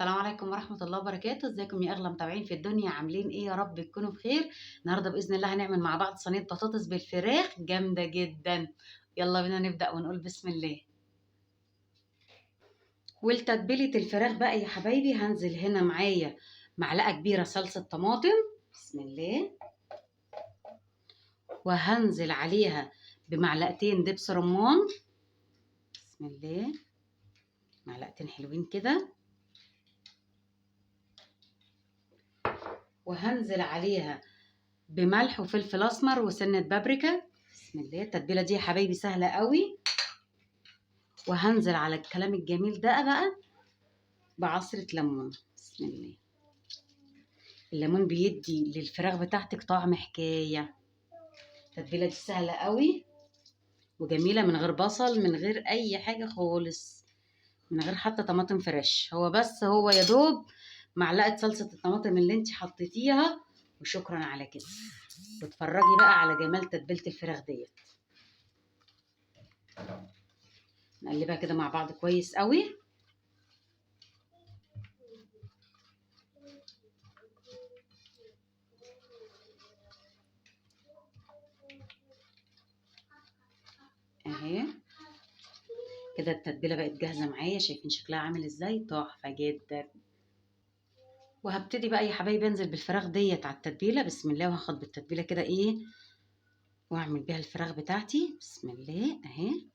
السلام عليكم ورحمة الله وبركاته. ازيكم يا اغلى متابعين في الدنيا، عاملين ايه؟ يا رب تكونوا بخير. النهارده باذن الله هنعمل مع بعض صينية بطاطس بالفراخ جامدة جدا. يلا بينا نبدأ ونقول بسم الله. ولتتبيلة الفراخ بقى يا حبايبي، هنزل هنا معايا معلقة كبيرة صلصة طماطم، بسم الله، وهنزل عليها بمعلقتين دبس رمان، بسم الله، معلقتين حلوين كده، وهنزل عليها بملح وفلفل اسمر وسنة بابريكا، بسم الله. التتبيله دي يا حبايبي سهلة قوي. وهنزل على الكلام الجميل ده بقى بعصره ليمون، بسم الله. الليمون بيدي للفراخ بتاعتك طعم حكاية. التتبيله دي سهلة قوي وجميلة، من غير بصل، من غير اي حاجة خالص، من غير حتى طماطم fresh. هو بس هو يا دوب معلقه صلصه الطماطم اللي انت حطيتيها، وشكرا على كده. واتفرجي بقى على جمال تتبيله الفراخ ديت. نقلبها كده مع بعض كويس قوي. اهي كده التتبيله بقت جاهزة معايا، شايفين شكلها عامل ازاي؟ تحفة جدا. وهبتدي بقى يا حبايبي انزل بالفراخ ديت على التتبيله، بسم الله. وهاخد بالتتبيله كده ايه واعمل بيها الفراخ بتاعتي، بسم الله. اهي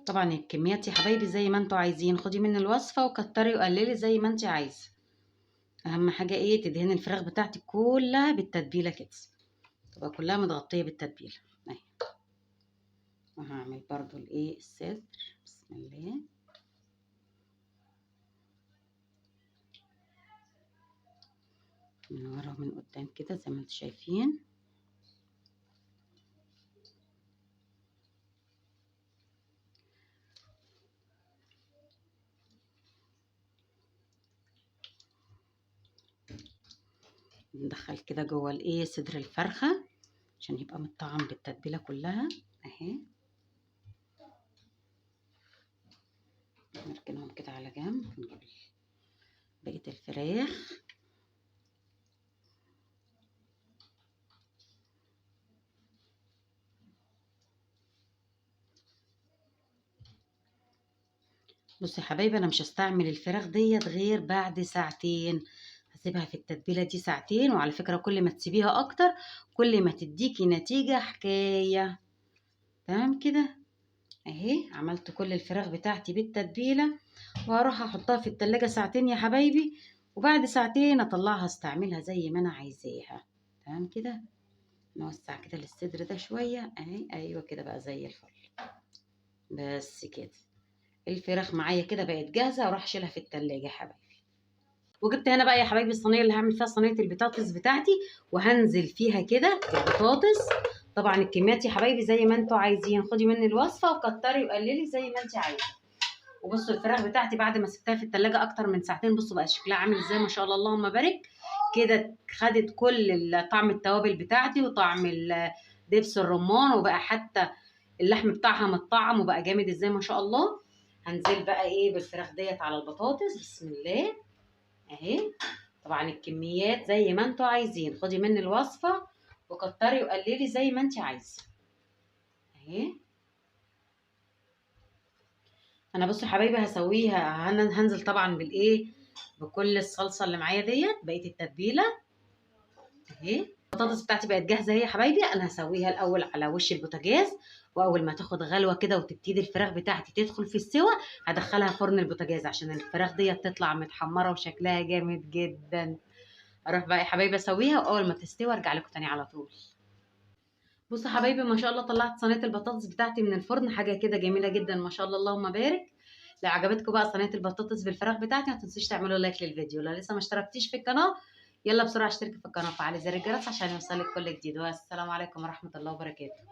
طبعا الكميات يا حبايبي زي ما انتوا عايزين، خدي من الوصفة وكتري وقللي زي ما انت عايزه. اهم حاجة ايه؟ تدهني الفراخ بتاعتك كلها بالتتبيله كده، تبقى كلها متغطيه بالتتبيله اهي. وهعمل برضو الايه الصدر، بسم الله. من ورا ومن قدام كده زي ما انتوا شايفين. ندخل كده جوه الايه صدر الفرخه عشان يبقى متطعم بالتتبيله كلها اهي. نركنهم كده على جنب، نجيب بقية الفراخ. بصوا يا حبايبي، انا مش هستعمل الفراخ ديت غير بعد ساعتين، هسيبها في التتبيله دي ساعتين. وعلى فكرة كل ما تسيبيها اكتر كل ما تديكي نتيجة حكاية. تمام كده اهي، عملت كل الفراخ بتاعتي بالتتبيله، وهروح احطها في التلاجة ساعتين يا حبايبي، وبعد ساعتين اطلعها استعملها زي ما انا عايزاها. تمام كده، نوسع كده للصدر ده شوية اهي. ايوه كده بقى زي الفل. بس كده الفراخ معايا كده بقت جاهزة، اروح اشيلها في التلاجة يا حبايبي. وجبت هنا بقى يا حبايبي الصينية اللي هعمل فيها صينية البطاطس بتاعتي، وهنزل فيها كده بالبطاطس. طبعا الكميات يا حبايبي زي ما انتوا عايزين، خدي مني الوصفة وكتري وقللي زي ما انت عايزه. وبصوا الفراخ بتاعتي بعد ما سبتها في التلاجة اكتر من ساعتين، بصوا بقى شكلها عامل ازاي، ما شاء الله اللهم بارك. كده خدت كل طعم التوابل بتاعتي وطعم دبس الرمان، وبقى حتى اللحم بتاعها متطعم وبقى جامد ازاي ما شاء الله. هنزل بقى ايه بالفراخ ديت على البطاطس، بسم الله اهي. طبعا الكميات زي ما انتوا عايزين، خدي مني الوصفة وكتري وقللي زي ما انت عايزه اهي. انا بصوا يا حبايبي هسويها، هنزل طبعا بالايه بكل الصلصه اللي معايا ديت، بقية التتبيله اهي. البطاطس بتاعتي بقت جاهزة اهي يا حبايبي. انا هسويها الاول على وش البوتاجاز، واول ما تاخد غلوه كده وتبتدي الفراخ بتاعتي تدخل في السوا هدخلها فرن البوتاجاز عشان الفراخ ديت تطلع متحمره وشكلها جامد جدا. اروح بقى يا حبايبي اسويها، واول ما تستوي ارجع لكم تاني على طول. بصوا يا حبايبي ما شاء الله طلعت صينية البطاطس بتاعتي من الفرن، حاجة كده جميلة جدا ما شاء الله اللهم بارك. لو عجبتكم بقى صينية البطاطس بالفراخ بتاعتي ما تنسوش تعملوا like للفيديو. لو لسه ما اشتركتيش في القناة يلا بسرعة اشتركي في القناة وفعلي زر الجرس عشان يوصلك كل جديد. والسلام عليكم ورحمة الله وبركاته.